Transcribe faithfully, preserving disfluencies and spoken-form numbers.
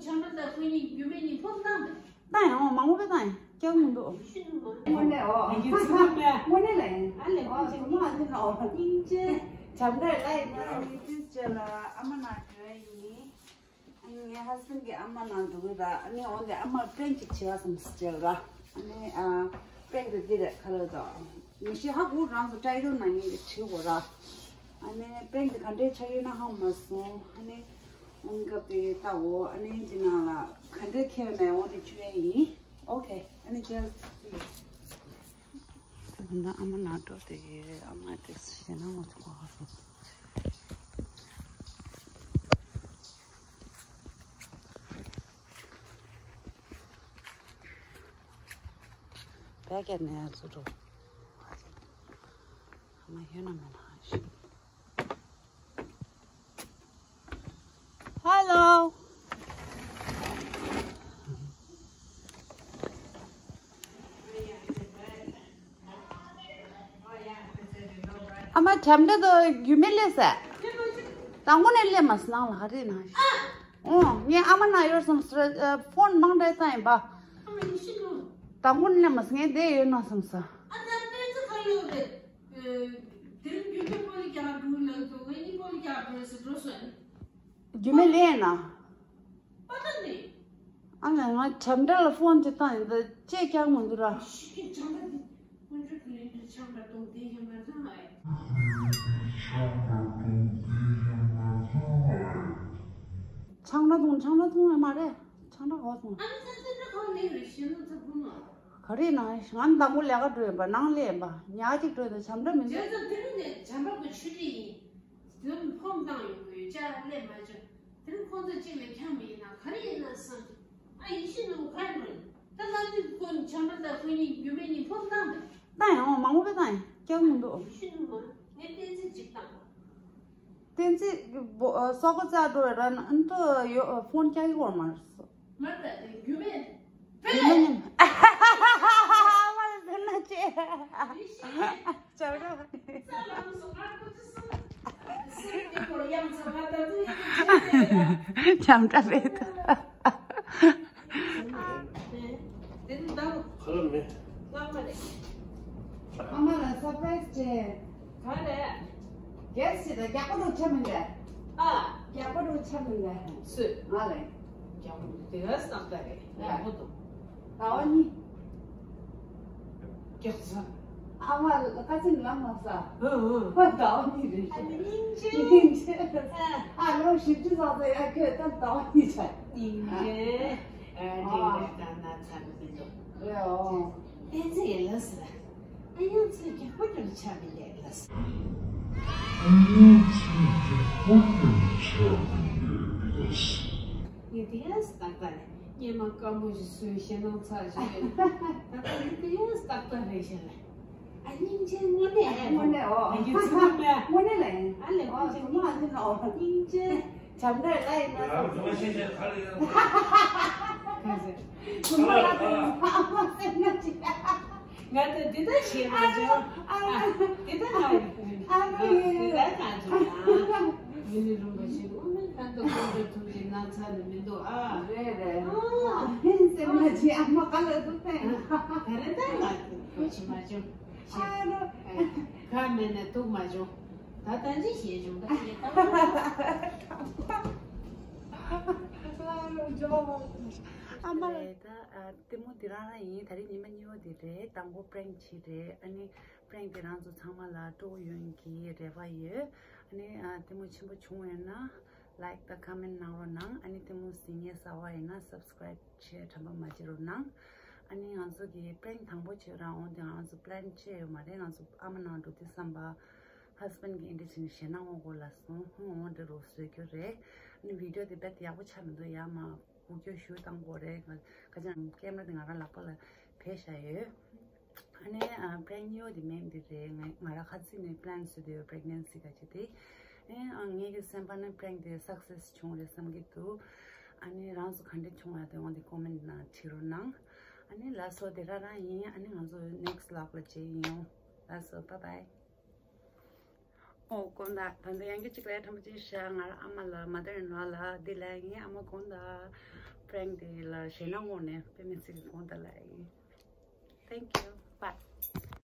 ཆང་ར་དང་ཁོ་གཉིས་རྒྱུ་མེད་གཉིས་ཕོག་བཏང་དང་། བཏང་ཡང་མང་པོ་བཏང་ཡང་སྐྱག་མི་འདུག་དངོས་གནས་འོ། དངོས་གནས་ལས། ཨ་ལས་ཁོ་ཅིག་མ་འདི་ནོ། སྙིང་རྗེ། བྱམས་པས་ལ་ཡིན་ན་ཡུ་ཊུབ་ཅེ་ལ་ཨ་མ་ན་འགྲོ་ཡ་ཡིན། ཨ་ནི་ངའི་ཧ་སི་བྷེན་གི་ཨ་མ་ན་འགྲོ་གི་ར། ཨ་ནི་འོ་འདི་ཨ་མ་པྲེང་ཅིག་བྱེད་ཡ་བསམ་སི་ཅེ་ལ་ར། ཨ་ནི་ཨ་པྲེང་དེ་འདི་རེད་ཁ་ལོ་དང་། མི་ཤེས་ཧ་གོ་རང་ཚོ་ཊའི་ཊལ་ནང་ཡིན་གི་བྲིས་གོ་ར། ཨ་ནི་པྲེང་དེ་ག་འདྲའི་ཆགས་ཡོད་ན་ཧ་མ་སོང་། ཨ་ནི་འོང་སྐབས་དེ་ལྟ་འོ། ཨ་ནི་འདི་ནང་ལ་ག་འདྲའི་ཁྱེར་ནས་འོ་དེ་བཅུག་ཡ་ཡིན། ཨོ་ཁེ། ཨ་ནི་ཇེ་སི་ད་ཨ་མ་ན་འགྲོ་དེ་ཨ་མ་དེ་ཞེ་ན་ངོ་ཚ་གོ་ཧ་སོང་། བད་ཀན་ནས་ཚུར་འགྲོ། ཨ་མ་ཡོད་ན་མེད་ན་ཧ་ཤི། Hello. ཨ་མ་ཁྲམ་འདྲ་དོ་རྒྱུ་མེད་ལས་ས། དང་པོ་ནས་ལས་མ་སྣང་ལ་ཧ་རེ་ན། ཨོ་ངས་ཨ་མ་ན་ཡོད་སམ་སི་ཕོན་མང་འདྲ་བཏང་ཡིན་པ། དང་པོ་ནས་ལས་མ་སི་ངས་བསྡད་ཡོད་ན་སམ་ས། ཨ་ད་ཏན་ཙི་ཁ་ཡོད་རེད། དེ་རིང་རྒྱུ་མེད་པོ་ལི་རྒྱག་འགྲོ་ལ་འགྲོ་ངས་གཉིས་པོ་ལི་རྒྱག་འགྲོ་ཟེར་འགྲོ་སོང་། རྒྱུ་མེད་ལས་ན། པ་ད་ནི། ཨ་ང་ང་ཁྲམ་འདྲ་ལ་ཕོན་ཅིག་བཏང་ཡིན་ད་ཅེས་ཀྱང་མི་འདུག་ར། ཤི་ཁྱི་ཆང་ད་དེ་ཀུན་སྤྱོད་ཀྱི་ལས་འབྲས་ཆང་ད་གཏོང་དེ་ཡང་མ་བཟང་ཨེ། ཆང་ད་གཏོང་ཆང་ད་གཏོང་ཡང་མ་རེད། ཆང་ད་གོ་གཏོང་། ཨ་ནི་ས་ས་འདྲ་གང་ལས་རེད་ཤི་ན་ཚ་བུ་མ། ག་རེ་ན་ང་དང་པོ་ལས་ཀ་འགྲོ་ཡིན་པ་ནང་ལས་ཡིན་པ་ཉག་ཅིག་འགྲོ་ཡིན་ད་ཆམ་འདྲ་མི་འདུག་རྗེས་སུ་དེ་རིང་ནས་བྱམས་པ་གི་ཆུ་ལི་ཡིན། དོན་ཕོམ་བཏང་ཡོང་གི་ཡོད་ཅག་སླེབས་མ་བྱུང་། དེ་རིང་ཁོང་ཚོ་གཅིག་ལས་འཁྱམ་མི་ཡིན་ན་ག་རེ་ཡིན་ན་བསམ་གྱི། ཨ་ཡེ་ཤེས་ནང་ག་རེ་ནོར་ཡིན། ད་ལ་དུས་ཁོ་ཆམ་པ་དང་ཁོ་གཉིས་རྒྱུ་མེད་གཉིས་ཕོམ་བཏང་དང་། བཏང་ཡང་མང་པོ་བཏང་ཡང་སྐྱག་མི་འདུག་ཡེ་ཤེས་ནང་མ་ངས་བསྟན་འཛིན་གཅིག་བཏང་། བསྟན་འཛིན་སོག་པོ་རྩ་འགྲོ་བའི་ར་ན་ཨ་ནི་ཏོ་ཡོ་ཕོན་སྐྱག་གི་བོར་མ་རེད། མར་ད་དེ་རྒྱུ་མེད། རྒྱུ་མེད་ཉིན། མ་ཟེར་ན་ཅེ། ཡེ་ཤེས། ཅག་ར། ས་ལམ་སོ་ང་ཁོ་ཚོ་སོ། སེམས་དེ་ཁོ་ཡང་ཚ་བ་ད་དུ་ཡང་ཅེ། ཁྱམ་བྲ་རེད། དེ་ནི་ད་ཁོ་ལ་མེད། ལག་མ་རེད། ཨ་མ་ལ་སར་པ་རའི་སི་བྱས། ག་རེ། གལ་སྲིད་ད་རྒྱག་པ་འགྲོ་ཆ་མི་འདྲ། ཨ། རྒྱག་པ་འགྲོ་ཆ་མི་འདྲ། སུས། ང་ལས། རྒྱག་པ་འགྲོ་དེ་ག་སྣང་ད་རེད་ཡག་པོ་འདུག་ཟླ་བ་གཉིས། རྒྱག་ས། ཨ་མ་ལ་ཁ་ཆེམས་ལམ་མ་ས། ཧུ་ཧུ། ཟླ་བ་གཉིས་རེད། ཨ་ནི་སྙིང་རྗེ། སྙིང་རྗེ། ཨ། ཨ་ལོ་བཞི་བཅུ་ཙམ་ཙམ་ཡ་ཁྱོད་ད་ཟླ་བ་གཉིས་ཆ། སྙིང་རྗེ། ཨ་འདི་འདྲ་ད་ན་ཚ་མི་འདུག་རེད་འོ། ཨེ་ཙི་ཡ་ལ་ས། ཨ་ཡང་ཚ་རྒྱག་པ་འགྲོ་ཆ་མི་ལས་ལ་ས། ཨ་ཡང་ཚ་རྒྱག་པ་འགྲོ་ཆ་མི་ལས་ལ་ས། ངས་དེ་ཡང་སྟག་པ་རེད། སྙེ་མ་སྐམ་པོ་ཞིག་བཟོས་ཞེ་སྣང་ཚ་ཞིག་རེད། ད་ལྟ་ངས་དེ་ཡང་སྟག་པ་རེད་ཤག་ལ། ཨ་སྙིང་རྗེ་དངོས་གནས་ཨ་དངོས་གནས་འོ། ཨ་ཡི་ཚེ་ནང་ལ་དངོས་གནས་ལ་ཨ་ལས་ཨོ་ཁོ་ཚེ་ཚོ་མ་ཨ་ཚེ་ནང་འོ། སྙིང་རྗེ། བྱམས་བརྩེ་ལ་ཡིན་ན་ཡང་ཚོ་ཤེས་བྱ་ག་ལ་ཡོད། ག་ཚོད། ཚོ་མ་ཨ་ཚེ་ཨ་མ་སེམས་ན་ཅི། ང་ཚོ་འདི་ལྟར་ཤེས་མ་བྱུང་། ཨ་འདི་ལྟར་ང་ཨ་འདི་ལྟར་ང་བྱུང་ཨ། མི་ནི་རུམ་པ་ཞིག་དངོས་གནས་ད་ལྟ་ཁོང་ཚོ་ཐུག་གི་ན་ཚ་ནི་མི་འདུག་ཨ། རེད་རེད། ཨ་སེམས་ན་ཅི་ཨ་མ་ག་ལ་འདུག་ཕན། ད་རེ་ད་ང་གོ་ཆི་མ་བྱུང་། ཨ་རོ། ག་མེད་ན་ཐུག་མ་བྱུང་། ད་ད་ཅི་ཤེས་བྱུང་ད་ཤེས་ད། ཨ་རོ་ཇོ། ཨ་མ་ལ། ད་ལྟད་མོ་འདི་རང་རང་ཡིན། ད་རེས་ཉི་མ་གཉིས་པ་འདི་རེད། དང་པོ་པྲེང་བྱས་རེད། ཨ་ནི་པྲེང་འདི་རང་ཚོ་ཚང་མ་ལ་སྤྲོ་པོ་ཡོང་གི་རེ་བ་ཡོད། ཨ་ནི་ལྟད་མོ་ཆེན་པོ་བྱུང་ཡོད་ན་ལའིཀ་དང་ཁ་མེན་གནང་རོགས་གནང་། ཨ་ནི་ལྟད་མོ་གཟིགས་མཁན་གསར་པ་ཡིན་ན་སབ་སི་ཀ་རའིབ་བྱས་དྲན་པ་མ་བརྗེད་རོགས་གནང་། ཨ་ནི་ང་ཚོ་གི་པྲེང་དང་པོ་བྱས་རང་འོང་དེ་ང་ཚོ་པི་ལན་བྱས་ཡོད་མ་རེད། ང་ཚོ་ཨ་མ་ནང་འགྲོ་དུས་བསམ་པ་ཧ་སི་བྷེན་གི་ཨེ་འདྲ་བྱས་ནས་ཞེད་སྣང་འོང་གོ་ལ་སོང་ཧུང་འོང་འདྲ་རོགས་བཟོས་རྒྱུ་རེད། ཨ་ནི་བི་ཌི་ཡོ་དེ་རྦད་དེ་ཡག་པོ་ཆགས་མི་འདུག་ཡ་མ། སྒུག་སྐྱོ་ཞུ་བཏང་དགོས་རེད། ང་ཁ་ཅང་ཀེམ་ར་དེ་ང་རང་ལག་པ་ལ་བེད་བཞག་ཡོད། ཨ་ནི་ཨ་པྲེང་གཉིས་པ་དེ་མེམ་དེ་རེད། ང་ང་རང་ཁ་ཚིག་ནས་པི་ལན་བཟོས་དེ་ཡོད། པི་རེག་ནན་སི་ག་ཅིག་དེ། ཨེ་ཨ་ངེད་ཀྱི་སེམས་པ་ནས་པྲེང་དེ་སག་སེ་སི་བྱུང་རེད་བསམ་གྱི་འདུག་ཨ་ནི་རང་ཚོ་ག་འདྲ་བྱུང་ཡ་དེ་འོང་དེ་ཀོ་མེན་ནང་བྲིས་རོགས་གནང་། ཨ་ནི་ལགས་སོ་དེ་རང་རང་ཡིན། ཨ་ནི་ང་ཚོ་ནེག་སི་ལོག་ལ་མཇལ་ཡིན་ཡོང་། ལགས་སོ། བཱའི་བཱའི། ཨོ་དགོངས་དག་ད་ལྟ་ཡང་བསྐྱར་གཅིག་ལ་ཡ་ཕྲན་བུ་ཅིག་བཞག་ང་རང་ཨ་མ་ལ་མ་དར་ཨིན་ལོ་ལ་འདི་ལ་ཡིན། ཨ་མ་དགོངས་དག prank འདི་ལ་ཞེད་སྣང་ངོ་ནས་དཔེ་མི་སྲིད་ཀྱི་དགོངས་དག་ལ་ཡིན། Thank you.